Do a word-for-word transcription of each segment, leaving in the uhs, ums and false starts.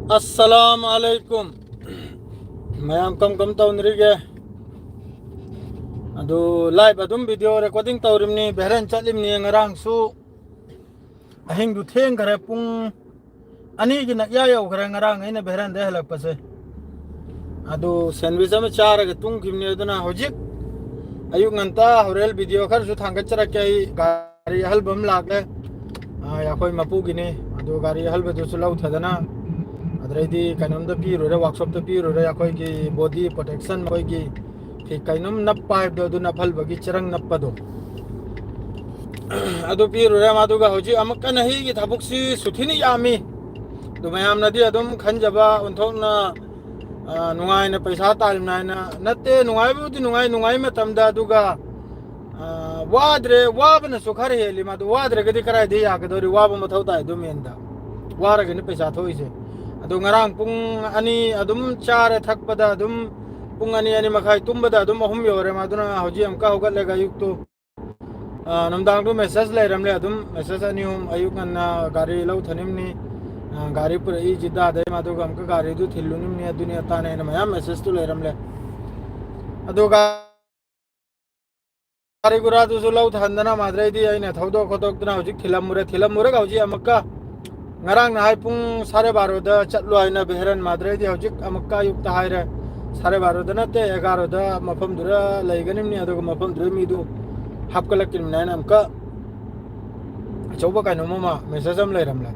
ꯑꯁꯂꯥꯝ ꯑꯂꯩꯀꯨꯝ꯫ ꯃꯌꯥꯝ ꯀꯝ ꯀꯝ ꯇꯧꯅꯔꯤꯒꯦ? ꯑꯗꯨ live ꯑꯗꯨꯝ video recording ꯇꯧꯔꯤꯕꯅꯤ, ꯚꯦꯔꯦꯟ ꯆꯠꯂꯤꯕꯅꯤ꯫ ꯉꯔꯥꯡꯁꯨ ꯑꯍꯤꯡꯗꯨ ꯊꯦꯡꯈꯔꯦ, ꯄꯨꯡ ꯑꯅꯤꯒꯤ ꯅꯛꯌꯥ ꯌꯧꯈ꯭ꯔꯦ ꯉꯔꯥꯡ ꯑꯩꯅ ꯚꯦꯔꯦꯟꯗꯩ ꯍꯜꯂꯛꯄꯁꯦ꯫ ꯑꯗꯨ sandwich ꯑꯃ ꯆꯥꯔꯒ ꯇꯨꯝꯈꯤꯕꯅꯤ꯫ ꯑꯗꯨꯅ ꯍꯧꯖꯤꯛ ꯑꯌꯨꯛ ꯉꯟꯇꯥ ꯍꯣꯔꯦꯟ video ꯈꯔꯁꯨ ꯊꯥꯡꯒꯠꯆꯔꯛꯀꯦ꯫ ꯑꯩ ꯒꯥꯔꯤ ꯑꯍꯜꯕ ꯑꯃ ꯂꯥꯛꯂꯦ, ꯑꯩꯈꯣꯏ ꯃꯄꯨꯒꯤꯅꯤ꯫ ꯑꯗꯨ ꯒꯥꯔꯤ ꯑꯍꯜꯕꯗꯨꯁꯨ ꯂꯧꯊꯗꯅ, ꯑꯗꯩꯗꯤ ꯀꯩꯅꯣꯝꯗ ꯄꯤꯔꯨꯔꯦ, workshopꯇ ꯄꯤꯔꯨꯔꯦ꯫ ꯑꯩꯈꯣꯏꯒꯤ body protection, ꯑꯩꯈꯣꯏꯒꯤ ꯀꯩꯅꯣꯝ ꯅꯞꯄ ꯍꯥꯏꯕꯗꯣ, ꯑꯗꯨ ꯅꯞꯍꯜꯕꯒꯤ ꯆꯦꯔꯪ ꯅꯞꯄꯗꯣ, ꯑꯗꯨ ꯄꯤꯔꯨꯔꯦ꯫ ꯃꯗꯨꯒ ꯍꯧꯖꯤꯛ ꯑꯃꯨꯛꯀ ꯅꯍꯤꯒꯤ ꯊꯕꯛꯁꯤ ꯁꯨꯊꯤꯅ ꯌꯥꯝꯃꯤ꯫ ꯑꯗꯨ ꯃꯌꯥꯝꯅꯗꯤ ꯑꯗꯨꯝ ꯈꯟꯖꯕ ꯑꯣꯟꯊꯣꯛꯅ, ꯑ, ꯅꯨꯡꯉꯥꯏꯅ ꯄꯩꯁꯥ ꯇꯥꯜꯂꯤꯕꯅꯤ ꯍꯥꯏꯅ ꯅꯠꯇꯦ꯫ ꯅꯨꯡꯉꯥꯏꯕꯕꯨꯗꯤ ꯅꯨꯡꯉꯥꯏ, ꯅꯨꯡꯉꯥꯏ ꯃꯇꯝꯗ, ꯑꯗꯨꯒ, ꯑ, ꯋꯥꯗ꯭ꯔꯦ, ꯋꯥꯕꯅꯁꯨ ꯈꯔ ꯍꯦꯜꯂꯤ꯫ ꯃꯗꯨ ꯋꯥꯗ꯭ꯔꯒꯗꯤ ꯀꯗꯥꯏꯗꯒꯤ ꯌꯥꯒꯗꯧꯔꯤ? ꯋꯥꯕ ꯃꯊꯧ ꯇꯥꯏ ꯑꯗꯨ ꯃꯦꯟꯗ꯫ ꯋꯥꯔꯒꯅꯤ ꯄꯩꯁꯥ ꯊꯣꯛꯏꯁꯦ꯫ ꯑꯗꯣ ꯉꯔꯥꯡ ꯄꯨꯡ ꯑꯅꯤ ꯑꯗꯨꯝ ꯆꯥꯔꯦ ꯊꯛꯄꯗ ꯑꯗꯨꯝ ꯄꯨꯡ ꯑꯅꯤ, ꯑꯅꯤ ꯃꯈꯥꯏ ꯇꯨꯝꯕꯗ ꯑꯗꯨꯝ ꯑꯍꯨꯝ ꯌꯧꯔꯦ꯫ ꯃꯗꯨꯅ ꯍꯧꯖꯤꯛ ꯑꯃꯨꯛꯀ ꯍꯧꯒꯠꯂꯒ ꯑꯌꯨꯛꯇꯨ, ꯑ, ꯅꯨꯡꯗꯥꯡꯗꯨ message ꯂꯩꯔꯝꯂꯦ꯫ ꯑꯗꯨꯝ message ꯑꯅꯤ ꯑꯍꯨꯝ, ꯑꯌꯨꯛ ꯉꯟꯅ ꯒꯥꯔꯤ ꯂꯧꯊꯅꯤꯡꯅꯤ, ꯑ, ꯒꯥꯔꯤ ꯄꯨꯔꯛꯏ ꯖꯤꯗꯥꯗꯩ, ꯃꯗꯨꯒ ꯑꯃꯨꯛꯀ ꯒꯥꯔꯤꯗꯨ ꯊꯤꯜꯂꯨꯅꯤꯡꯅꯤ, ꯑꯗꯨꯅꯤ ꯑꯇꯥꯅ ꯑꯩꯅ ꯃꯌꯥꯝ messageꯇꯨ ꯂꯩꯔꯝꯂꯦ꯫ ꯑꯗꯨꯒ ꯒꯥꯔꯤ ꯒꯨꯔꯥꯗꯨꯁꯨ ꯂꯧꯊꯍꯟꯗꯅ ꯃꯗꯨꯗꯩꯗꯤ ꯑꯩꯅ ꯊꯧꯗꯣꯛ ꯈꯣꯠꯇꯣꯛꯇꯅ ꯍꯧꯖꯤꯛ ꯊꯤꯜꯂꯝꯃꯨꯔꯦ꯫ ꯊꯤꯜꯂꯝꯃꯨꯔꯒ ꯍꯧꯖꯤꯛ ꯑꯃꯨꯛꯀ ꯉꯔꯥꯡ ꯅꯍꯥꯏ ꯄꯨꯡ ꯁꯥꯔꯦ ꯕꯥꯔꯣꯗ ꯆꯠꯂꯣ ꯍꯥꯏꯅ ꯚꯦꯔꯟ ꯃꯗꯨꯗꯩꯗꯤ ꯍꯧꯖꯤꯛ ꯑꯃꯨꯛꯀ ꯑꯌꯨꯛꯇ ꯍꯥꯏꯔꯦ꯫ ꯁꯥꯔꯦ ꯕꯥꯔꯣꯗ ꯅꯠꯇꯦ, ꯑꯦꯒꯥꯔꯣꯗ ꯃꯐꯝꯗꯨꯗ ꯂꯩꯒꯅꯤꯕꯅꯤ, ꯑꯗꯨꯒ ꯃꯐꯝꯗꯨꯗ ꯃꯤꯗꯨ ꯍꯥꯞꯀꯠꯂꯛꯀꯅꯤꯕꯅꯤ ꯍꯥꯏꯅ ꯑꯃꯨꯛꯀ ꯑꯆꯧꯕ ꯀꯩꯅꯣꯝ ꯑꯃ message ꯑꯃ ꯂꯩꯔꯝꯂꯦ꯫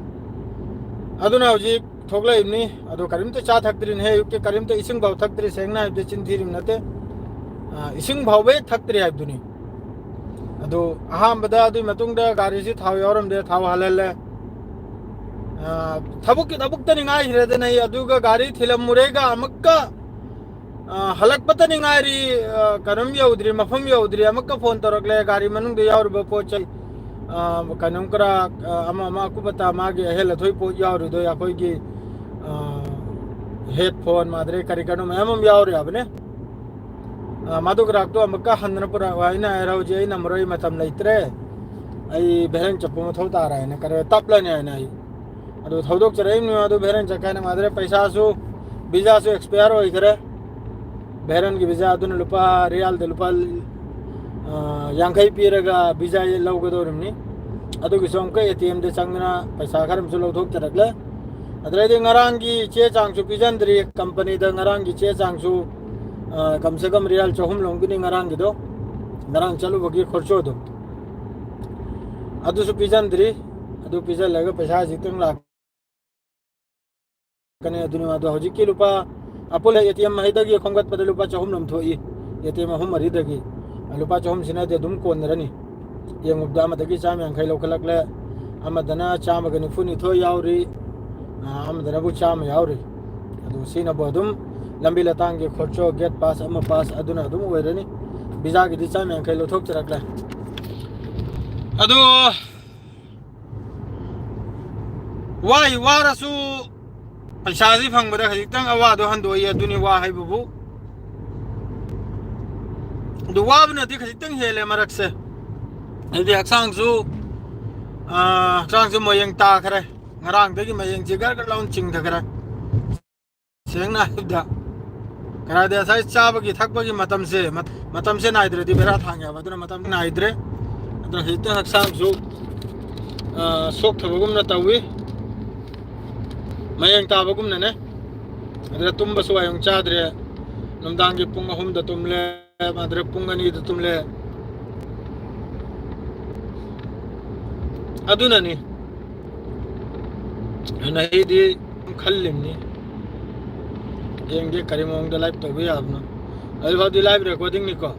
ꯑꯗꯨꯅ ꯍꯧꯖꯤꯛ ꯊꯣꯛꯂꯛꯏꯕꯅꯤ꯫ ꯑꯗꯣ ꯀꯔꯤꯝꯇ ꯆꯥ ꯊꯛꯇ꯭ꯔꯤꯅꯦꯍꯦ, ꯑꯌꯨꯛꯀꯤ ꯀꯔꯤꯝꯇ, ꯏꯁꯤꯡ ꯐꯥꯎ ꯊꯛꯇ꯭ꯔꯤ꯫ ꯁꯦꯡꯅ ꯍꯥꯏꯕꯗ ꯆꯤꯟ ꯊꯤꯔꯤꯕ ꯅꯠꯇꯦ꯫ ꯑ, ꯏꯁꯤꯡ ꯐꯥꯎꯕ ꯍꯦꯛ ꯊꯛꯇ꯭ꯔꯤ ꯍꯥꯏꯕꯗꯨꯅꯤ꯫ ꯑꯗꯨ ꯑꯍꯥꯟꯕꯗ, ꯑꯗꯨꯒꯤ ꯃꯇꯨꯡꯗ ꯒꯥꯔꯤꯁꯤ ꯊꯥꯎ ꯌꯥꯎꯔꯝꯗꯦ, ꯊꯥꯎ ꯍꯥꯜꯍꯜꯂꯦ꯫ ꯑ, ꯊꯕꯛꯀꯤ ꯊꯕꯛꯇꯅꯤ ꯉꯥꯏꯈ꯭ꯔꯦꯗꯅ ꯑꯩ꯫ ꯑꯗꯨꯒ ꯒꯥꯔꯤ ꯊꯤꯜꯂꯝꯃꯨꯔꯦꯒ ꯑꯃꯨꯛꯀ, ꯑ, ꯍꯜꯂꯛꯄꯇꯅꯤ ꯉꯥꯏꯔꯤ꯫ ꯑ, ꯀꯩꯅꯣꯝ ꯌꯧꯗ꯭ꯔꯤ, ꯃꯐꯝ ꯌꯧꯗ꯭ꯔꯤ꯫ ꯑꯃꯨꯛꯀ phone ꯇꯧꯔꯛꯂꯦ, ꯒꯥꯔꯤ ꯃꯅꯨꯡꯗ ꯌꯥꯎꯔꯤꯕ ꯄꯣꯠ ꯆꯩ, ꯑ, ꯀꯩꯅꯣꯝ ꯈꯔ, ꯑ, ꯑꯃ ꯑꯃ ꯑꯀꯨꯞ ꯑꯇꯥ ꯃꯥꯒꯤ ꯑꯍꯦꯜ ꯑꯊꯣꯏ ꯄꯣꯠ ꯌꯥꯎꯔꯤꯗꯣ ꯑꯩꯈꯣꯏꯒꯤ, ꯑ, headphone ꯃꯥꯗ꯭ꯔꯦ ꯀꯔꯤ ꯀꯩꯅꯣ ꯃꯌꯥꯝ ꯑꯃ ꯌꯥꯎꯔꯤ ꯍꯥꯏꯕꯅꯦ꯫ ꯑ, ꯃꯗꯨ ꯈꯔꯥꯛꯇꯣ ꯑꯃꯨꯛꯀ ꯍꯟꯗꯅ ꯄꯨꯔꯛꯑꯣ ꯍꯥꯏꯅ ꯍꯥꯏꯔꯦ꯫ ꯍꯧꯖꯤꯛ ꯑꯩꯅ ꯃꯔꯣꯏ ꯃꯇꯝ ꯂꯩꯇ꯭ꯔꯦ, ꯑꯩ ꯚꯦꯔꯦꯟ ꯆꯠꯄ ꯃꯊꯧ ꯇꯥꯔꯦ ꯍꯥꯏꯅ ꯀꯔꯤ ꯇꯞꯂꯅꯤ ꯍꯥꯏꯅ ꯑꯩ ꯑꯗꯨ ꯊꯧꯗꯣꯛꯆꯔꯛꯏꯕꯅꯤ꯫ ꯑꯗꯨ ꯚꯦꯔꯟ ꯆꯠꯀꯥꯏꯅ ꯃꯥꯟꯅꯔꯦ꯫ ꯄꯩꯁꯥꯁꯨ, ꯚꯤꯖꯥꯁꯨ ꯑꯦꯛꯁꯄꯌꯔ ꯑꯣꯏꯈꯔꯦ꯫ ꯚꯦꯔꯟꯒꯤ ꯚꯤꯖꯥ ꯑꯗꯨꯅ ꯂꯨꯄꯥ ꯔꯤꯌꯥꯜꯗ ꯂꯨꯄꯥ, ꯑ, ꯌꯥꯡꯈꯩ ꯄꯤꯔꯒ ꯚꯤꯖꯥ ꯂꯧꯒꯗꯧꯔꯤꯕꯅꯤ꯫ ꯑꯗꯨꯒꯤꯁꯨ ꯑꯃꯨꯛꯀ ꯑꯦ ꯇꯤ ꯑꯦꯝꯗ ꯆꯪꯗꯅ ꯄꯩꯁꯥ ꯈꯔ ꯑꯃꯁꯨ ꯂꯧꯊꯣꯛꯆꯔꯛꯂꯦ꯫ ꯑꯗꯨꯗꯩꯗꯤ ꯉꯔꯥꯡꯒꯤ ꯆꯦ ꯆꯥꯡꯁꯨ ꯄꯤꯖꯟꯗ꯭ꯔꯤ꯫ ꯀꯝꯄꯅꯤꯗ ꯉꯔꯥꯡꯒꯤ ꯆꯦ ꯆꯥꯡꯁꯨ, ꯑ, ꯀꯝꯁꯦ ꯀꯝ ꯔꯤꯌꯥꯜ ꯆꯍꯨꯝ ꯂꯣꯝꯒꯤꯅꯤ ꯉꯔꯥꯡꯒꯤꯗꯣ, ꯉꯔꯥꯡ ꯆꯠꯂꯨꯕꯒꯤ ꯈꯣꯔꯆꯣꯗꯣ꯫ ꯑꯗꯨꯁꯨ ꯄꯤꯖꯟꯗ꯭ꯔꯤ꯫ ꯑꯗꯨ ꯄꯤꯖꯜꯂꯒ ꯄꯩꯁꯥ ꯍꯧꯖꯤꯛꯇꯪ ꯂꯥꯛꯀꯅꯤ꯫ ꯑꯗꯨꯅꯤ ꯑꯗꯣ ꯍꯧꯖꯤꯛꯀꯤ ꯂꯨꯄꯥ ꯑꯄꯨꯜ ꯑꯦ ꯇꯤ ꯑꯦꯝ ꯍꯩꯗꯒꯤ ꯈꯣꯝꯒꯠꯄꯗ ꯂꯨꯄꯥ ꯆꯍꯨꯝ ꯂꯣꯝ ꯊꯣꯛꯏ꯫ ꯑꯦ ꯇꯤ ꯑꯦꯝ ꯑꯍꯨꯝ ꯃꯔꯤꯗꯒꯤ ꯂꯨꯄꯥ ꯆꯍꯨꯝꯁꯤꯅꯗꯤ ꯑꯗꯨꯝ ꯀꯣꯟꯅꯔꯅꯤ꯫ ꯌꯦꯡꯉꯨꯕꯗ ꯑꯃꯗꯒꯤ ꯆꯥꯝ ꯌꯥꯡꯈꯩ ꯂꯧꯈꯠꯂꯛꯂꯦ, ꯑꯃꯗꯅ ꯆꯥꯝꯃꯒ ꯅꯤꯐꯨ ꯅꯤꯊꯣꯏ ꯌꯥꯎꯔꯤ, ꯑ, ꯑꯃꯗꯅꯕꯨ ꯆꯥꯝꯃ ꯌꯥꯎꯔꯤ꯫ ꯑꯗꯨ ꯁꯤꯅꯕꯨ ꯑꯗꯨꯝ ꯂꯝꯕꯤ ꯂꯇꯥꯡꯒꯤ ꯈꯣꯔꯆꯣ, ꯒꯦꯠ ꯄꯥꯁ, ꯑꯃ ꯄꯥꯁ, ꯑꯗꯨꯅ ꯑꯗꯨꯝ ꯑꯣꯏꯔꯅꯤ꯫ ꯚꯤꯖꯥꯒꯤꯗꯤ ꯆꯥꯝ ꯌꯥꯡꯈꯩ ꯂꯧꯊꯣꯛꯆꯔꯛꯂꯦ꯫ ꯑꯗꯨ ꯋꯥꯏ ꯋꯥꯔꯁꯨ ꯄꯩꯁꯥꯁꯤ ꯐꯪꯕꯗ ꯈꯖꯤꯛꯇꯪ ꯑꯋꯥꯗꯣ ꯍꯟꯗꯣꯛꯏ, ꯑꯗꯨꯅꯤ ꯋꯥ ꯍꯥꯏꯕꯕꯨ꯫ ꯑꯗꯨ ꯋꯥꯕꯅꯗꯤ ꯈꯖꯤꯛꯇꯪ ꯍꯦꯜꯂꯦ ꯃꯔꯛꯁꯦ꯫ ꯍꯥꯏꯗꯤ ꯍꯛꯆꯥꯡꯁꯨ, ꯑꯥ, ꯍꯛꯆꯥꯡꯁꯨ ꯃꯌꯦꯡ ꯇꯥꯈ꯭ꯔꯦ꯫ ꯉꯔꯥꯡꯗꯒꯤ ꯃꯌꯦꯡꯁꯦ ꯒꯔ ꯒꯔ ꯂꯥꯎꯅ ꯆꯤꯡꯊꯈ꯭ꯔꯦ꯫ ꯁꯦꯡꯅ ꯍꯥꯏꯕꯗ, ꯀꯔꯥꯏꯗ ꯉꯁꯥꯏ ꯆꯥꯕꯒꯤ ꯊꯛꯄꯒꯤ ꯃꯇꯝꯁꯦ, ꯃꯠ-, ꯃꯇꯝꯁꯦ ꯅꯥꯏꯗ꯭ꯔꯗꯤ ꯕꯦꯔꯥ ꯊꯥꯡꯉꯦꯕ꯫ ꯑꯗꯨꯅ ꯃꯇꯝ ꯅꯥꯏꯗ꯭ꯔꯦ꯫ ꯑꯗꯨꯅ ꯍꯧꯖꯤꯛꯇ ꯍꯛꯆꯥꯡꯁꯨ, ꯑ, ꯁꯣꯛꯊꯕꯒꯨꯝꯅ ꯇꯧꯏ꯫ ꯃꯌꯦꯡ ꯇꯥꯕꯒꯨꯝꯅꯅꯦ꯫ ꯑꯗꯨꯗ ꯇꯨꯝꯕꯁꯨ ꯋꯥꯌꯣꯡ ꯆꯥꯗ꯭ꯔꯦ꯫ ꯅꯨꯡꯗꯥꯡꯒꯤ ꯄꯨꯡ ꯑꯍꯨꯝꯗ ꯇꯨꯝꯂꯦ꯫ ꯃꯥꯟꯗ꯭ꯔꯦ ꯄꯨꯡ ꯑꯅꯤꯗ ꯇꯨꯝꯂꯦ꯫ ꯑꯗꯨꯅꯅꯤ꯫ ꯑꯗꯨꯅ ꯑꯩꯗꯤ ꯈꯜꯂꯤꯕꯅꯤ, ꯌꯦꯡꯒꯦ ꯀꯔꯤ ꯃꯑꯣꯡꯗ ꯂꯥꯏꯚ ꯇꯧꯕ ꯌꯥꯕꯅꯣ꯫ ꯑꯗꯨꯐꯥꯎꯗꯤ ꯂꯥꯏꯚ ꯔꯦꯀꯣꯔꯗꯤꯡꯅꯤꯀꯣ꯫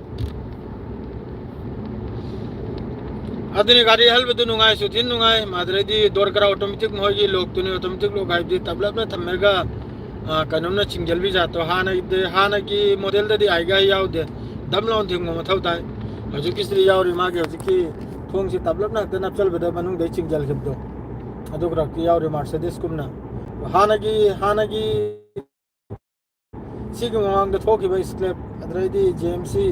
ꯑꯗꯨꯅꯤ ꯒꯥꯔꯤ ꯍꯜꯕꯗꯨ ꯅꯨꯡꯉꯥꯏꯁꯨ ꯊꯤꯟ ꯅꯨꯡꯉꯥꯏ꯫ ꯃꯥꯗ꯭ꯔꯩꯗꯤ ꯗꯣꯔ ꯀꯔꯥ ꯑꯣꯇꯣꯃꯦꯇꯤꯛ ꯃꯈꯣꯏꯒꯤ ꯂꯣꯛꯇꯨꯅꯤ꯫ ꯑꯣꯇꯣꯃꯦꯇꯤꯛ ꯂꯣꯛ ꯍꯥꯏꯕꯗꯤ ꯇꯞꯂꯞꯅ ꯊꯝꯃꯒ, ꯑ, ꯀꯩꯅꯣꯝꯅ ꯆꯤꯡꯖꯜꯕꯤ ꯖꯥꯠꯇꯣ꯫ ꯍꯥꯟꯅꯒꯤꯗꯤ, ꯍꯥꯟꯅꯒꯤ ꯃꯣꯗꯦꯜꯗꯗꯤ ꯑꯥꯏꯒꯥ ꯌꯥꯎꯗꯦ, ꯗꯝ ꯂꯥꯎꯅ ꯊꯤꯡꯕ ꯃꯊꯧ ꯇꯥꯏ꯫ ꯍꯧꯖꯤꯛꯀꯤꯁꯤꯗꯤ ꯌꯥꯎꯔꯤ, ꯃꯥꯒꯤ ꯍꯧꯖꯤꯛꯀꯤ ꯊꯣꯡꯁꯤ ꯇꯞꯂꯞꯅ ꯍꯦꯛꯇ ꯅꯞꯆꯜꯕꯗ ꯃꯅꯨꯡꯗꯩ ꯆꯤꯡꯖꯜꯈꯤꯕꯗꯣ꯫ ꯑꯗꯨ ꯈꯔꯛꯇꯤ ꯌꯥꯎꯔꯤ ꯃꯥꯔꯁꯦꯗꯤꯁꯀꯨꯝꯅ꯫ ꯍꯥꯟꯅꯒꯤ, ꯍꯥꯟꯅꯒꯤ ꯁꯤꯒꯤ ꯃꯃꯥꯡꯗ ꯊꯣꯛꯈꯤꯕ ꯁ꯭ꯀ꯭ꯔꯦꯞ, ꯑꯗꯨꯗꯩꯗꯤ ꯖꯦ ꯑꯦꯝ ꯁꯤ,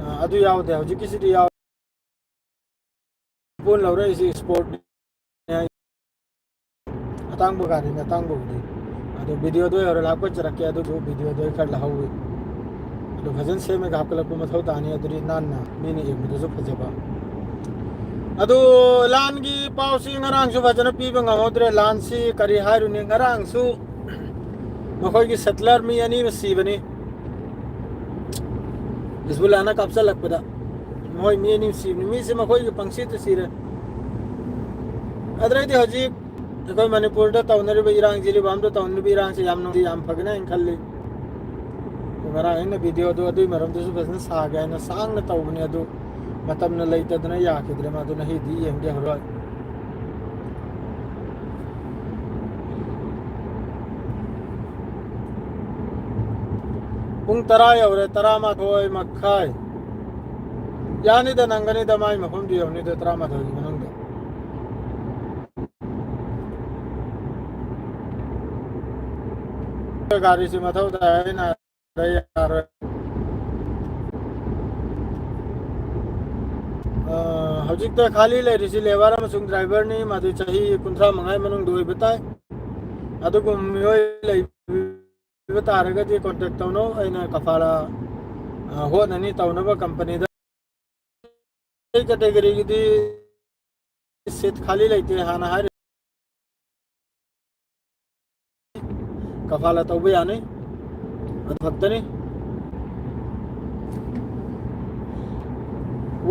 ꯑ, ꯑꯗꯨ ꯌꯥꯎꯗꯦ꯫ ꯍꯧꯖꯤꯛꯀꯤꯁꯤꯗꯤ ꯌꯥꯎ-, ꯄꯣꯠ ꯂꯧꯔꯛꯏꯁꯤ ꯁ꯭ꯄꯣꯔꯠꯅꯤ꯫ ꯑꯇꯥꯡꯕ ꯒꯥꯔꯤꯅꯦ, ꯑꯇꯥꯡꯕꯕꯨꯗꯤ꯫ ꯑꯗꯣ ꯚꯤꯗꯤꯑꯣꯗꯣ ꯌꯧꯔ ꯂꯥꯛꯄ ꯆꯠꯂꯛꯀꯦ, ꯑꯗꯨꯕꯨ ꯚꯤꯗꯤꯑꯣꯗꯣ ꯑꯩ ꯈꯔ ꯂꯧꯍꯧꯋꯤ꯫ ꯑꯗꯣ ꯐꯖꯅ ꯁꯦꯝꯃꯒ ꯍꯥꯞꯀꯠꯂꯛꯄ ꯃꯊꯧ ꯇꯥꯅꯤ, ꯑꯗꯨꯗꯤ ꯅꯥꯟꯅ ꯃꯤꯅ ꯌꯦꯡꯕꯗꯁꯨ ꯐꯖꯕ꯫ ꯑꯗꯨ ꯂꯥꯟꯒꯤ ꯄꯥꯎꯁꯤ ꯉꯔꯥꯡꯁꯨ ꯐꯖꯅ ꯄꯤꯕ ꯉꯝꯍꯧꯗ꯭ꯔꯦ꯫ ꯂꯥꯟꯁꯤ ꯀꯔꯤ ꯍꯥꯏꯔꯨꯅꯤ, ꯉꯔꯥꯡꯁꯨ ꯃꯈꯣꯏꯒꯤ ꯁꯦꯇꯂꯔ ꯃꯤ ꯑꯅꯤ ꯑꯃ ꯁꯤꯕꯅꯤ꯫ ꯍꯤꯖꯕꯨꯜꯂꯥꯅ ꯀꯥꯞꯆꯜꯂꯛꯄꯗ ꯃꯣꯏ ꯃꯤ ꯑꯅꯤ ꯁꯤꯕꯅꯤ꯫ ꯃꯤꯁꯦ ꯃꯈꯣꯏꯒꯤ ꯄꯪꯁꯤꯗ ꯁꯤꯔꯦ꯫ ꯑꯗꯨꯗꯩꯗꯤ ꯍꯧꯖꯤꯛ ꯑꯩꯈꯣꯏ ꯃꯅꯤꯄꯨꯔꯗ ꯇꯧꯅꯔꯤꯕ ꯏꯔꯥꯡ, ꯖꯤꯔꯤꯕꯥꯝꯗ ꯇꯧꯅꯔꯤꯕ ꯏꯔꯥꯡꯁꯦ ꯌꯥꯝ ꯅꯨꯡꯗꯤ ꯌꯥꯝ ꯐꯒꯅꯤ ꯍꯥꯏꯅ ꯈꯜꯂꯤ꯫ ꯉꯔꯥꯡ ꯑꯩꯅ ꯚꯤꯗꯤꯑꯣꯗꯣ ꯑꯗꯨꯒꯤ ꯃꯔꯝꯗꯁꯨ ꯐꯖꯅ ꯁꯥꯒꯦ ꯍꯥꯏꯅ ꯁꯥꯡꯅ ꯇꯧꯕꯅꯦ, ꯑꯗꯨ ꯃꯇꯝꯅ ꯂꯩꯇꯗꯅ ꯌꯥꯈꯤꯗ꯭ꯔꯦ꯫ ꯃꯗꯨꯅ ꯍꯤꯗꯤ ꯌꯦꯡꯒꯦ ꯍꯧꯔꯣꯏ꯫ ꯄꯨꯡ ꯇꯔꯥ ꯌꯧꯔꯦ, ꯇꯔꯥꯃꯥꯊꯣꯏ ꯃꯈꯥꯏ꯫ ꯌꯥꯅꯤꯗ, ꯅꯪꯒꯅꯤꯗ, ꯃꯥꯏ ꯃꯐꯝꯗꯨ ꯌꯧꯅꯤꯗ, ꯇꯔꯥꯃꯥꯊꯣꯏꯒꯤ ꯃꯅꯨꯡꯗ꯫ ꯒꯥꯔꯤꯁꯤ ꯃꯊꯧ ꯇꯥꯏ, ꯑꯩꯅ ꯌꯥꯔꯣꯏ꯫ ꯑ, ꯍꯧꯖꯤꯛꯇ ꯈꯥꯂꯤ ꯂꯩꯔꯤꯁꯤ ꯂꯦꯕꯔ ꯑꯃꯁꯨꯡ ꯗ꯭ꯔꯥꯏꯚꯔꯅꯤ꯫ ꯃꯗꯨ ꯆꯍꯤ ꯀꯨꯟꯊ꯭ꯔꯥ ꯃꯉꯥꯒꯤ ꯃꯅꯨꯡꯗ ꯑꯣꯏꯕ ꯇꯥꯏ꯫ ꯑꯗꯨꯒꯨꯝꯕ ꯃꯤꯑꯣꯏ ꯂꯩꯕ ꯇꯥꯔꯒꯗꯤ ꯀꯣꯟꯇꯦꯛ ꯇꯧꯅꯧ꯫ ꯑꯩꯅ ꯀꯐꯥꯂꯥ, ꯑ, ꯍꯣꯠꯅꯅꯤ ꯇꯧꯅꯕ ꯀꯝꯄꯅꯤꯗ꯫ ꯑꯩ ꯀꯦꯇꯦꯒꯣꯔꯤꯒꯤꯗꯤ ꯁꯤꯠ ꯈꯥꯂꯤ ꯂꯩꯇꯦ ꯍꯥꯟꯅ ꯍꯥꯏꯔꯤ꯫ ꯀꯐꯥꯂꯥ ꯇꯧꯕ ꯌꯥꯅꯤ꯫ ꯑꯗꯨ ꯈꯛꯇꯅꯤ꯫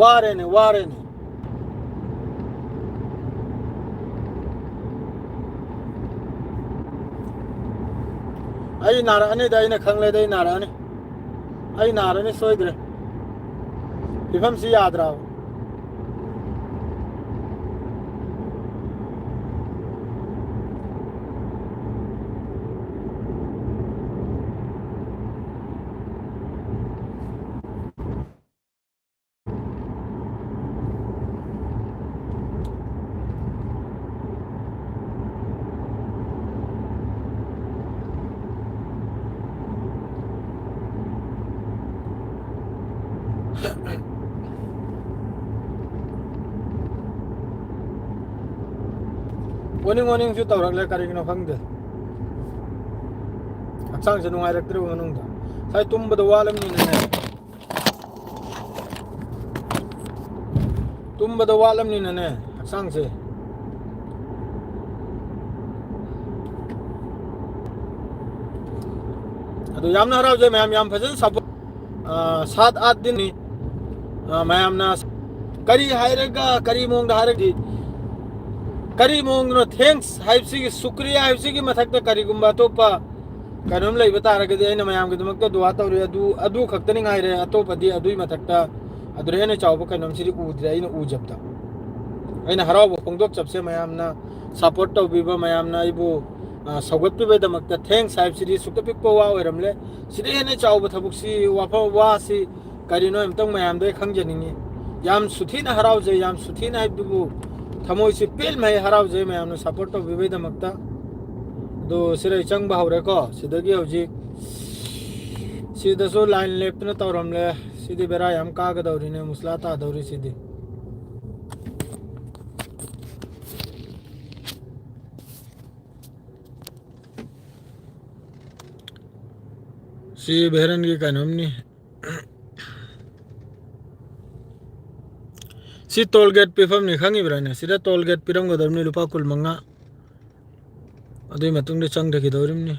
ꯋꯥꯔꯦꯅꯦ, ꯋꯥꯔꯦꯅꯦ꯫ ꯑꯩ ꯅꯥꯔꯛꯑꯅꯤꯗ, ꯑꯩꯅ ꯈꯪꯂꯦꯗ, ꯑꯩ ꯅꯥꯔꯛꯑꯅꯤ꯫ ꯑꯩ ꯅꯥꯔꯅꯤ ꯁꯣꯏꯗ꯭ꯔꯦ꯫ ꯐꯤꯕꯝꯁꯤ ꯌꯥꯗ꯭ꯔꯕ꯫ ꯃꯣꯔꯅꯤꯡ ꯃꯣꯔꯅꯤꯡꯁꯨ ꯇꯧꯔꯛꯂꯦ, ꯀꯔꯤꯒꯤꯅꯣ ꯈꯪꯗꯦ꯫ ꯍꯛꯆꯥꯡꯁꯦ ꯅꯨꯡꯉꯥꯏꯔꯛꯇ꯭ꯔꯦꯕ ꯃꯅꯨꯡꯗ꯫ ꯉꯁꯥꯏ ꯇꯨꯝꯕꯗꯣ ꯋꯥꯠꯂꯝꯅꯤꯅꯅꯦ꯫ ꯇꯨꯝꯕꯗꯣ ꯋꯥꯠꯂꯝꯅꯤꯅꯅꯦ, ꯍꯛꯆꯥꯡꯁꯦ꯫ ꯑꯗꯣ ꯌꯥꯝꯅ ꯍꯔꯥꯎꯖꯩ ꯃꯌꯥꯝ, ꯌꯥꯝ ꯐꯖꯅ ꯁꯞꯄꯣꯔꯠ, ꯑ, ꯁꯥꯠ ꯑꯥꯠ ꯗꯤꯟꯅꯤ꯫ ꯑ, ꯃꯌꯥꯝꯅ ꯀꯔꯤ ꯍꯥꯏꯔꯒ, ꯀꯔꯤ ꯃꯑꯣꯡꯗ ꯍꯥꯏꯔꯒꯗꯤ, ꯀꯔꯤ ꯃꯑꯣꯡꯗꯅꯣ ꯊꯦꯡꯛꯁ ꯍꯥꯏꯕꯁꯤꯒꯤ, ꯁꯨꯀ꯭ꯔꯤꯌꯥ ꯍꯥꯏꯕꯁꯤꯒꯤ ꯃꯊꯛꯇ ꯀꯔꯤꯒꯨꯝꯕ ꯑꯇꯣꯞꯄ ꯀꯩꯅꯣꯝ ꯂꯩꯕ ꯇꯥꯔꯒꯗꯤ ꯑꯩꯅ ꯃꯌꯥꯝꯒꯤꯗꯃꯛꯇ ꯗꯨꯋꯥ ꯇꯧꯔꯤ, ꯑꯗꯨ, ꯑꯗꯨ ꯈꯛꯇꯅꯤ ꯉꯥꯏꯔꯦ꯫ ꯑꯇꯣꯞꯄꯗꯤ ꯑꯗꯨꯒꯤ ꯃꯊꯛꯇ, ꯑꯗꯨꯗ ꯍꯦꯟꯅ ꯆꯥꯎꯕ ꯀꯩꯅꯣꯝꯁꯤꯗꯤ ꯎꯗ꯭ꯔꯦ ꯑꯩꯅ ꯎꯖꯕꯗ꯫ ꯑꯩꯅ ꯍꯔꯥꯎꯕ ꯐꯣꯡꯗꯣꯛꯆꯕꯁꯦ ꯃꯌꯥꯝꯅ ꯁꯞꯄꯣꯔꯠ ꯇꯧꯕꯤꯕ, ꯃꯌꯥꯝꯅ ꯑꯩꯕꯨ, ꯑ, ꯁꯧꯒꯠꯄꯤꯕꯩꯗꯃꯛꯇ ꯊꯦꯡꯛꯁ ꯍꯥꯏꯕꯁꯤꯗꯤ ꯁꯨꯛꯇ ꯄꯤꯛꯄ ꯋꯥ ꯑꯣꯏꯔꯝꯂꯦ꯫ ꯁꯤꯗ ꯍꯦꯟꯅ ꯆꯥꯎꯕ ꯊꯕꯛꯁꯤ, ꯋꯥꯐꯝ, ꯋꯥꯁꯤ ꯀꯔꯤꯅꯣ ꯑꯝꯇꯪ ꯃꯌꯥꯝꯗ ꯑꯩ ꯈꯪꯖꯅꯤꯡꯉꯤ꯫ ꯌꯥꯝ ꯁꯨꯊꯤꯅ ꯍꯔꯥꯎꯖꯩ, ꯌꯥꯝ ꯁꯨꯊꯤꯅ ꯍꯥꯏꯕꯗꯨꯕꯨ ꯊꯃꯣꯏꯁꯤ ꯄꯦꯜꯃꯩ ꯍꯔꯥꯎꯖꯩ ꯃꯌꯥꯝꯅ ꯁꯞꯄꯣꯔꯠ ꯇꯧꯕꯤꯕꯩꯗꯃꯛꯇ꯫ ꯑꯗꯣ ꯁꯤꯗ ꯑꯩ ꯆꯪꯕ ꯍꯧꯔꯦꯀꯣ꯫ ꯁꯤꯗꯒꯤ ꯍꯧꯖꯤꯛ ꯁꯤꯗꯁꯨ ꯂꯥꯏꯟ ꯂꯦꯞꯇꯅ ꯇꯧꯔꯝꯂꯦ꯫ ꯁꯤꯗꯤ ꯕꯦꯔꯥ ꯌꯥꯝ ꯀꯥꯒꯗꯧꯔꯤꯅꯦ, ꯃꯨꯁꯂꯥ ꯇꯥꯗꯧꯔꯤ ꯁꯤꯗꯤ꯫ ꯁꯤ ꯚꯦꯔꯟꯒꯤ ꯀꯩꯅꯣꯝꯅꯤ꯫ ꯁꯤ ꯇꯣꯜ ꯒꯦꯠ ꯄꯤꯐꯝꯅꯤ, ꯈꯪꯉꯤꯕ꯭ꯔꯥꯅꯦ? ꯁꯤꯗ ꯇꯣꯜ ꯒꯦꯠ ꯄꯤꯔꯝꯒꯗꯕꯅꯤ, ꯂꯨꯄꯥ ꯀꯨꯟꯃꯉꯥ꯫ ꯑꯗꯨꯒꯤ ꯃꯇꯨꯡꯗ ꯆꯪꯊꯈꯤꯗꯧꯔꯤꯕꯅꯤ꯫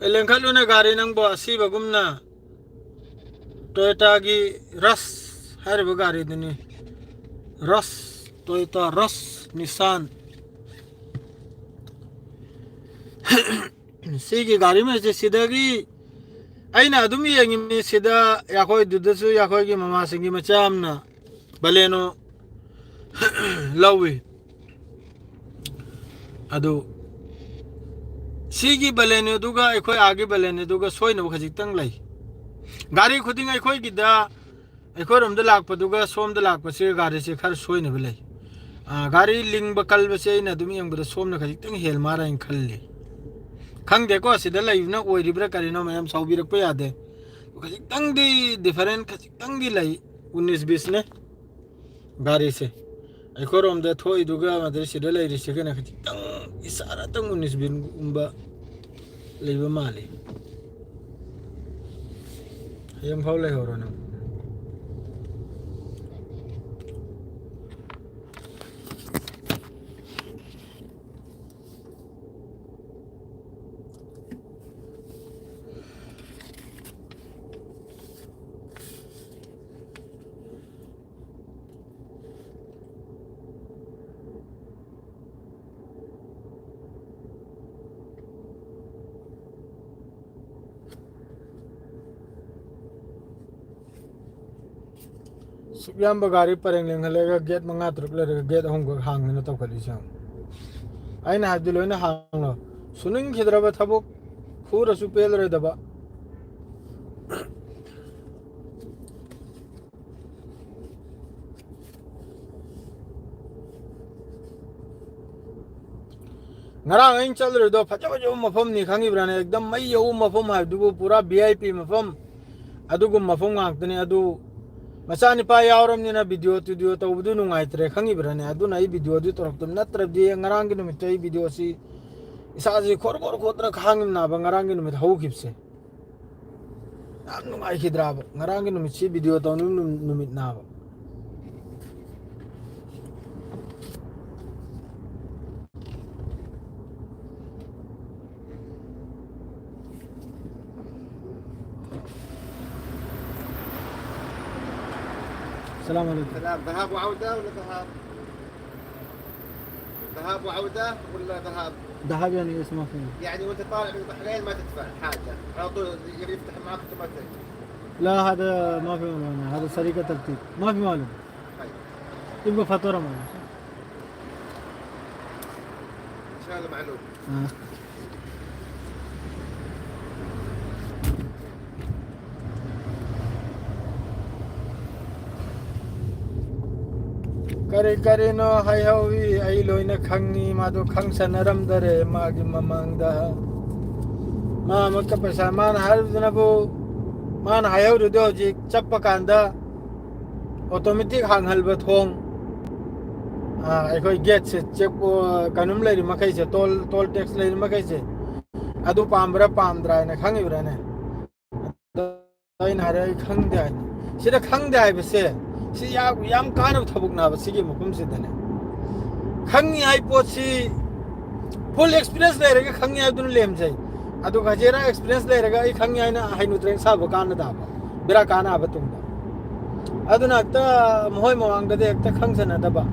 ꯑꯦ, ꯂꯦꯡꯈꯠꯂꯨꯅꯦ ꯒꯥꯔꯤ ꯅꯪꯕꯣ, ꯑꯁꯤꯕꯒꯨꯝꯅ꯫ ꯇꯣꯌꯣꯇꯥꯒꯤ ꯔꯁ ꯍꯥꯏꯔꯤꯕ ꯒꯥꯔꯤꯗꯨꯅꯤ꯫ ꯔꯁ, ꯇꯣꯌꯣꯇꯥ ꯔꯁ, ꯅꯤꯁꯥꯟ꯫ ꯁꯤꯒꯤ ꯒꯥꯔꯤ ꯃꯩꯁꯦ ꯁꯤꯗꯒꯤ ꯑꯩꯅ ꯑꯗꯨꯝ ꯌꯦꯡꯉꯤꯕꯅꯤ꯫ ꯁꯤꯗ ꯑꯩꯈꯣꯏꯗꯨꯗꯁꯨ ꯑꯩꯈꯣꯏꯒꯤ ꯃꯃꯥꯁꯤꯡꯒꯤ ꯃꯆꯥ ꯑꯃꯅ ꯕꯂꯦꯅꯣ ꯂꯧꯏ꯫ ꯑꯗꯨ ꯁꯤꯒꯤ ꯕꯂꯦꯅꯣꯗꯨꯒ ꯑꯩꯈꯣꯏ ꯑꯥꯒꯤ ꯕꯂꯦꯅꯣꯗꯨꯒ ꯁꯣꯏꯅꯕ ꯈꯖꯤꯛꯇꯪ ꯂꯩ꯫ ꯒꯥꯔꯤ ꯈꯨꯗꯤꯡ ꯑꯩꯈꯣꯏꯒꯤꯗ, ꯑꯩꯈꯣꯏꯔꯣꯝꯗ ꯂꯥꯛꯄꯗꯨꯒ ꯁꯣꯝꯗ ꯂꯥꯛꯄꯁꯤꯒ ꯒꯥꯔꯤꯁꯦ ꯈꯔ ꯁꯣꯏꯅꯕ ꯂꯩ꯫ ꯑꯥ, ꯒꯥꯔꯤ ꯂꯤꯡꯕ ꯀꯜꯕꯁꯦ ꯑꯩꯅ ꯑꯗꯨꯝ ꯌꯦꯡꯕꯗ ꯁꯣꯝꯅ ꯈꯖꯤꯛꯇꯪ ꯍꯦꯜ ꯃꯥꯜꯂꯦ ꯍꯥꯏꯅ ꯈꯜꯂꯤ꯫ ꯈꯪꯗꯦꯀꯣ, ꯁꯤꯗ ꯂꯩꯕꯅ ꯑꯣꯏꯔꯤꯕ꯭ꯔꯥ ꯀꯔꯤꯅꯣ, ꯃꯌꯥꯝ ꯁꯥꯎꯕꯤꯔꯛꯄ ꯌꯥꯗꯦ꯫ ꯈꯖꯤꯛꯇꯪꯗꯤ ꯗꯤꯐꯔꯦꯟ ꯈꯖꯤꯛꯇꯪꯗꯤ ꯂꯩ꯫ ꯎꯅꯤꯁ ꯕꯤꯁꯅꯦ ꯒꯥꯔꯤꯁꯦ꯫ ꯑꯩꯈꯣꯏꯔꯣꯝꯗ ꯊꯣꯛꯏꯗꯨꯒ ꯃꯗꯩ ꯁꯤꯗ ꯂꯩꯔꯤꯁꯤꯒꯅ ꯈꯤꯇꯪ ꯏꯁꯥꯔꯥꯇꯪ ꯎꯅꯤꯁꯕꯤꯟꯒꯨꯝꯕ ꯂꯩꯕ ꯃꯥꯜꯂꯤ꯫ ꯍꯌꯦꯡꯐꯥꯎ ꯂꯩꯍꯧꯔꯣ ꯅꯪ꯫ ꯁꯨꯛ ꯌꯥꯝꯕ ꯒꯥꯔꯤ ꯄꯔꯦꯡ ꯂꯦꯡꯍꯜꯂꯒ ꯒꯦꯠ ꯃꯉꯥ ꯇꯔꯨꯛ ꯂꯩꯔꯒ ꯒꯦꯠ ꯑꯍꯨꯝꯈꯛ ꯍꯥꯡꯗꯅ ꯇꯧꯈꯠꯂꯤꯁꯦ ꯌꯦꯡꯉꯨ꯫ ꯑꯩꯅ ꯍꯥꯏꯕꯗꯤ ꯂꯣꯏꯅ ꯍꯥꯡꯂꯣ꯫ ꯁꯨꯅꯤꯡꯈꯤꯗ꯭ꯔꯕ ꯊꯕꯛ, ꯐꯨꯔꯁꯨ ꯄꯦꯜꯂꯔꯣꯏꯗꯕ꯫ ꯉꯔꯥꯡ ꯑꯩꯅ ꯆꯠꯂꯨꯔꯤꯗꯣ ꯐꯖ ꯐꯖꯕ ꯃꯐꯝꯅꯤ ꯈꯪꯉꯤꯕ꯭ꯔꯥꯅꯦ? ꯑꯦꯛꯗꯝ ꯃꯩ ꯌꯧꯕ ꯃꯐꯝ ꯍꯥꯏꯕꯗꯨꯕꯨ, ꯄꯨꯔꯥ ꯚꯤ ꯑꯥꯏ ꯄꯤ ꯃꯐꯝ꯫ ꯑꯗꯨꯒꯨꯝꯕ ꯃꯐꯝ ꯉꯥꯛꯇꯅꯤ꯫ ꯑꯗꯨ ꯃꯆꯥꯅꯤꯄꯥ ꯌꯥꯎꯔꯕꯅꯤꯅ ꯚꯤꯗꯤꯑꯣ ꯇꯤꯗꯤꯑꯣ ꯇꯧꯕꯗꯨ ꯅꯨꯡꯉꯥꯏꯇ꯭ꯔꯦ, ꯈꯪꯉꯤꯕ꯭ꯔꯥꯅꯦ? ꯑꯗꯨꯅ ꯑꯩ ꯚꯤꯗꯤꯑꯣꯗꯨ ꯇꯧꯔꯛꯇꯕ꯫ ꯅꯠꯇ꯭ꯔꯗꯤ ꯉꯔꯥꯡꯒꯤ ꯅꯨꯃꯤꯠꯇ ꯑꯩ ꯚꯤꯗꯤꯑꯣꯁꯤ ꯏꯁꯥꯁꯤ ꯈꯣꯔ ꯈꯣꯔ ꯈꯣꯠꯇꯅ ꯈꯥꯡꯉꯤꯕꯅꯦꯕ, ꯉꯔꯥꯡꯒꯤ ꯅꯨꯃꯤꯠ ꯍꯧꯈꯤꯕꯁꯦ꯫ ꯌꯥꯝ ꯅꯨꯡꯉꯥꯏꯈꯤꯗ꯭ꯔꯥꯕ ꯉꯔꯥꯡꯒꯤ ꯅꯨꯃꯤꯠꯁꯤ, ꯚꯤꯗꯤꯑꯣ ꯇꯧꯅꯤꯡ ꯅꯨꯃꯤꯠ ꯅꯥꯕ꯫ السلام عليكم. سلام. ذهاب وعودة ولا ذهاب؟ ذهاب وعودة ولا ذهاب؟ ذهاب يعني ايش؟ ما فهمت. يعني وانت طالع من البحرين ما تدفع حاجة، على طول يفتح معك اوتوماتيك. لا، هذا ما في مولانا، هذا سرقة ترتيب، ما في مال. طيب. يبقى فاتورة مولانا. ان شاء الله معلوم. آه. ꯀꯔꯤ ꯀꯔꯤꯅꯣ ꯍꯥꯏꯍꯧꯋꯤ, ꯑꯩ ꯂꯣꯏꯅ ꯈꯪꯉꯤ꯫ ꯃꯥꯗꯣ ꯈꯪꯁꯟꯅꯔꯝꯗꯔꯦ ꯃꯥꯒꯤ ꯃꯃꯥꯡꯗ꯫ ꯃꯥ ꯑꯃꯨꯛꯀ ꯄꯩꯁꯥ, ꯃꯥꯅ ꯍꯥꯏꯔꯤꯗꯨꯅꯕꯨ, ꯃꯥꯅ ꯍꯥꯏꯍꯧꯔꯤꯗꯣ ꯍꯧꯖꯤꯛ ꯆꯠꯄ ꯀꯥꯟꯗ ꯑꯣꯇꯣꯃꯦꯇꯤꯛ ꯍꯥꯡꯍꯟꯕ ꯊꯣꯡ꯫ ꯑꯩꯈꯣꯏ ꯒꯦꯠꯁꯦ ꯆꯦꯛ, ꯀꯩꯅꯣꯝ ꯂꯩꯔꯤ ꯃꯈꯩꯁꯦ, ꯇꯣꯜ ꯇꯣꯜ ꯇꯦꯛꯁ ꯂꯩꯔꯤ ꯃꯈꯩꯁꯦ, ꯑꯗꯨ ꯄꯥꯝꯕ꯭ꯔꯥ ꯄꯥꯝꯗ꯭ꯔꯥ ꯍꯥꯏꯅ ꯈꯪꯉꯤꯕ꯭ꯔꯥꯅꯦ? ꯑꯗꯣ ꯑꯩꯅ ꯍꯥꯏꯔꯦ, "ꯑꯩ ꯈꯪꯗꯦ" ꯍꯥꯏꯅ꯫ ꯁꯤꯗ ꯈꯪꯗꯦ ꯍꯥꯏꯕꯁꯦ, ꯁꯤ ꯌꯥꯝ ꯌꯥꯝ ꯀꯥꯟꯅꯕ ꯊꯕꯛꯅꯦꯕ ꯁꯤꯒꯤ ꯃꯐꯝꯁꯤꯗꯅꯦ꯫ ꯈꯪꯉꯤ ꯍꯥꯏ ꯄꯣꯠꯁꯤ, ꯐꯨꯜ ꯑꯦꯛꯁꯄꯤꯔꯤꯌꯦꯟꯁ ꯂꯩꯔꯒ ꯈꯪꯉꯤ ꯍꯥꯏꯕꯗꯨꯅ ꯂꯦꯝꯖꯩ꯫ ꯑꯗꯨꯒ ꯖꯦꯔꯣ ꯑꯦꯛꯁꯄꯤꯔꯤꯌꯦꯟꯁ ꯂꯩꯔꯒ ꯑꯩ ꯈꯪꯉꯤ ꯍꯥꯏꯅ ꯍꯩꯅꯨ ꯇ꯭ꯔꯦꯡ ꯁꯥꯕ ꯀꯥꯟꯅꯗꯕ, ꯕꯦꯔꯥ ꯀꯥꯟꯅꯕ ꯇꯨꯡꯗ꯫ ꯑꯗꯨꯅ ꯍꯦꯛꯇ ꯃꯈꯣꯏ ꯃꯃꯥꯡꯗꯗꯤ ꯍꯦꯛꯇ ꯈꯪꯁꯟꯅꯗꯕ꯫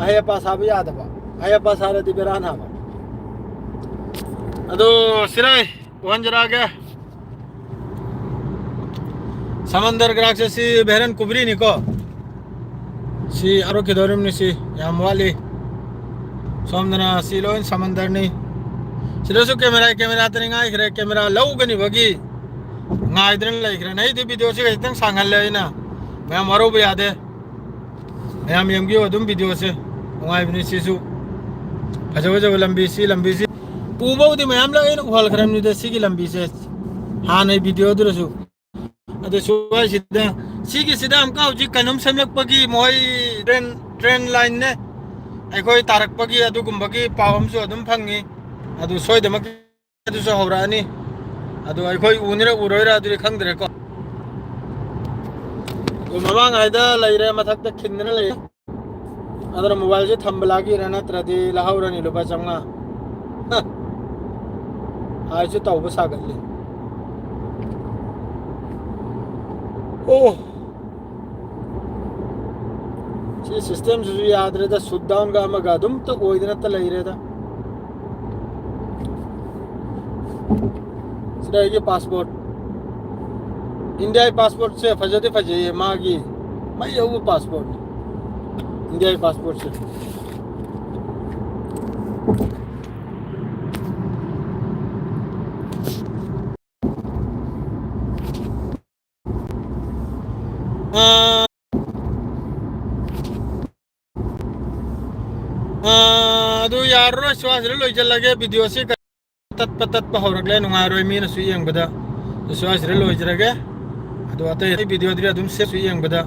ꯑꯍꯩ ꯑꯄꯥ ꯁꯥꯕ ꯌꯥꯗꯕ꯫ ꯑꯍꯩ ꯑꯄꯥ ꯁꯥꯔꯗꯤ ꯕꯦꯔꯥ ꯅꯥꯕ꯫ ꯑꯗꯣ ꯁꯤꯔꯥꯏ ꯎꯍꯟꯖꯔꯛꯑꯒꯦ꯫ ꯁꯃꯟꯗꯔ ꯒ꯭ꯔꯥꯛꯁꯦ ꯁꯤ ꯚꯦꯔꯟ ꯀꯨꯕ꯭ꯔꯤꯅꯤꯀꯣ꯫ ꯁꯤ ꯑꯔꯣꯛꯈꯤꯗꯧꯔꯤꯕꯅꯤ, ꯁꯤ ꯌꯥꯝ ꯋꯥꯠꯂꯤ꯫ ꯁꯣꯝꯗꯅ ꯁꯤ ꯂꯣꯏ ꯁꯃꯟꯗꯔꯅꯤ꯫ ꯁꯤꯗꯁꯨ ꯀꯦꯃꯦꯔꯥ, ꯀꯦꯃꯦꯔꯥꯗꯅꯤ ꯉꯥꯏꯈ꯭ꯔꯦ, ꯀꯦꯃꯦꯔꯥ ꯂꯧꯒꯅꯤꯕꯒꯤ ꯉꯥꯏꯗꯅ ꯂꯩꯈ꯭ꯔꯦ꯫ ꯑꯩꯗꯤ ꯚꯤꯗꯤꯑꯣꯁꯤ ꯈꯖꯤꯛꯇꯪ ꯁꯥꯡꯍꯜꯂꯦ ꯑꯩꯅ, ꯃꯌꯥꯝ ꯋꯥꯔꯧꯕ ꯌꯥꯗꯦ꯫ ꯃꯌꯥꯝ ꯌꯦꯡꯕꯤꯌꯨ ꯑꯗꯨꯝ ꯚꯤꯗꯤꯑꯣꯁꯦ, ꯅꯨꯡꯉꯥꯏꯕꯅꯤ ꯁꯤꯁꯨ꯫ ꯐꯖ ꯐꯖꯕ ꯂꯝꯕꯤ, ꯁꯤ ꯂꯝꯕꯤꯁꯤ ꯎꯕꯕꯨꯗꯤ ꯃꯌꯥꯝ ꯂꯣꯏꯅ ꯎꯍꯜꯈ꯭ꯔꯕꯅꯤꯗ ꯁꯤꯒꯤ ꯂꯝꯕꯤꯁꯦ ꯍꯥꯟꯅꯩ ꯚꯤꯗꯤꯑꯣꯗꯨꯗꯁꯨ꯫ ꯑꯗꯨ ꯁ꯭ꯋꯥꯏꯁꯤꯗ, ꯁꯤꯒꯤꯁꯤꯗ ꯑꯃꯨꯛꯀ ꯍꯧꯖꯤꯛ ꯀꯩꯅꯣꯝ ꯁꯦꯝꯂꯛꯄꯒꯤ ꯃꯣꯏ ꯇ꯭ꯔꯦꯟ, ꯇ꯭ꯔꯦꯟ ꯂꯥꯏꯟꯅꯦ, ꯑꯩꯈꯣꯏ ꯇꯥꯔꯛꯄꯒꯤ ꯑꯗꯨꯒꯨꯝꯕꯒꯤ ꯄꯥꯎ ꯑꯃꯁꯨ ꯑꯗꯨꯝ ꯐꯪꯉꯤ꯫ ꯑꯗꯨ ꯁꯣꯏꯗꯃꯛꯀꯤ ꯑꯗꯨꯁꯨ ꯍꯧꯔꯛꯑꯅꯤ꯫ ꯑꯗꯨ ꯑꯩꯈꯣꯏ ꯎꯅꯤꯔ ꯎꯔꯣꯏꯔ ꯑꯗꯨꯗꯤ ꯈꯪꯗ꯭ꯔꯦꯀꯣ꯫ ꯑꯗꯨ ꯃꯃꯥꯡꯉꯩꯗ ꯂꯩꯔꯦ, ꯃꯊꯛꯇ ꯈꯤꯟꯗꯅ ꯂꯩꯔꯦ꯫ ꯑꯗꯨꯅ ꯃꯣꯕꯥꯏꯜꯁꯦ ꯊꯝꯕ ꯂꯥꯛꯏꯔꯥ ꯅꯠꯇ꯭ꯔꯗꯤ ꯂꯧꯍꯧꯔꯅꯤ ꯂꯨꯄꯥ ꯆꯥꯝꯃꯉꯥ꯫ ꯍ꯫ ꯍꯥꯏꯁꯨ ꯇꯧꯕ ꯁꯥꯒꯠꯂꯤ꯫ ꯑꯣ꯫ ꯁꯤ ꯁꯤꯁꯇꯦꯝꯁꯤꯁꯨ ꯌꯥꯗ꯭ꯔꯦꯗ, ꯁꯨꯠ ꯗꯥꯎꯟꯒ ꯑꯃꯒ ꯑꯗꯨꯝꯇ ꯑꯣꯏꯗꯅꯇ ꯂꯩꯔꯦꯗ꯫ ꯁꯤꯗ ꯑꯩꯒꯤ ꯄꯥꯁꯄꯣꯔꯠ, ꯏꯟꯗꯤꯌꯥꯒꯤ ꯄꯥꯁꯄꯣꯔꯠꯁꯦ ꯐꯖꯗꯤ ꯐꯖꯩꯌꯦ, ꯃꯥꯒꯤ ꯃꯩ ꯍꯧꯕ ꯄꯥꯁꯄꯣꯔꯠꯅꯤ ꯏꯟꯗꯤꯌꯥꯒꯤ ꯄꯥꯁꯄꯣꯔꯠꯁꯦ꯫ ꯑꯥ, ꯑꯥ, ꯑꯗꯨ ꯌꯥꯔꯔꯣꯏ, ꯁ꯭ꯋꯥꯏꯁꯤꯗ ꯂꯣꯏꯁꯤꯜꯂꯒꯦ ꯚꯤꯗꯤꯑꯣꯁꯤ꯫ ꯇꯠꯄ ꯇꯠꯄ ꯍꯧꯔꯛꯂꯦ, ꯅꯨꯡꯉꯥꯏꯔꯣꯏ ꯃꯤꯅꯁꯨ ꯌꯦꯡꯕꯗ꯫ ꯑꯗꯨ ꯁ꯭ꯋꯥꯏꯁꯤꯗ ꯂꯣꯏꯖꯔꯒꯦ꯫ ꯑꯗꯨ ꯑꯇꯩ ꯑꯇꯩ ꯚꯤꯗꯤꯑꯣꯗꯨꯗꯤ ꯑꯗꯨꯝ ꯁꯦꯞꯁꯨ ꯌꯦꯡꯕꯗ꯫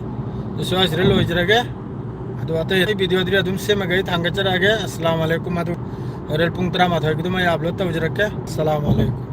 ꯑꯗꯨ ꯁ꯭ꯋꯥꯏꯁꯤꯗ ꯂꯣꯏꯖꯔꯒꯦ꯫ ꯑꯗꯣ ꯑꯇꯩ ꯑꯇꯩ video ꯗꯤ ꯑꯗꯨꯝ ꯁꯦꯝꯃꯒ ꯑꯩ ꯊꯥꯡꯒꯠꯆꯔꯛꯑꯒꯦ꯫ ꯑꯁꯂꯥꯝ ꯑꯂꯩꯀꯨꯝ꯫ ꯑꯗꯨ ꯍꯣꯔꯦꯟ ꯄꯨꯡ ꯇꯔꯥꯃꯥꯊꯣꯏꯒꯤꯗꯨꯃ ꯑꯩ upload ꯇꯧꯖꯔꯛꯀꯦ꯫ ꯑꯁꯂꯥꯝ ꯑꯂꯩꯀꯨꯝ꯫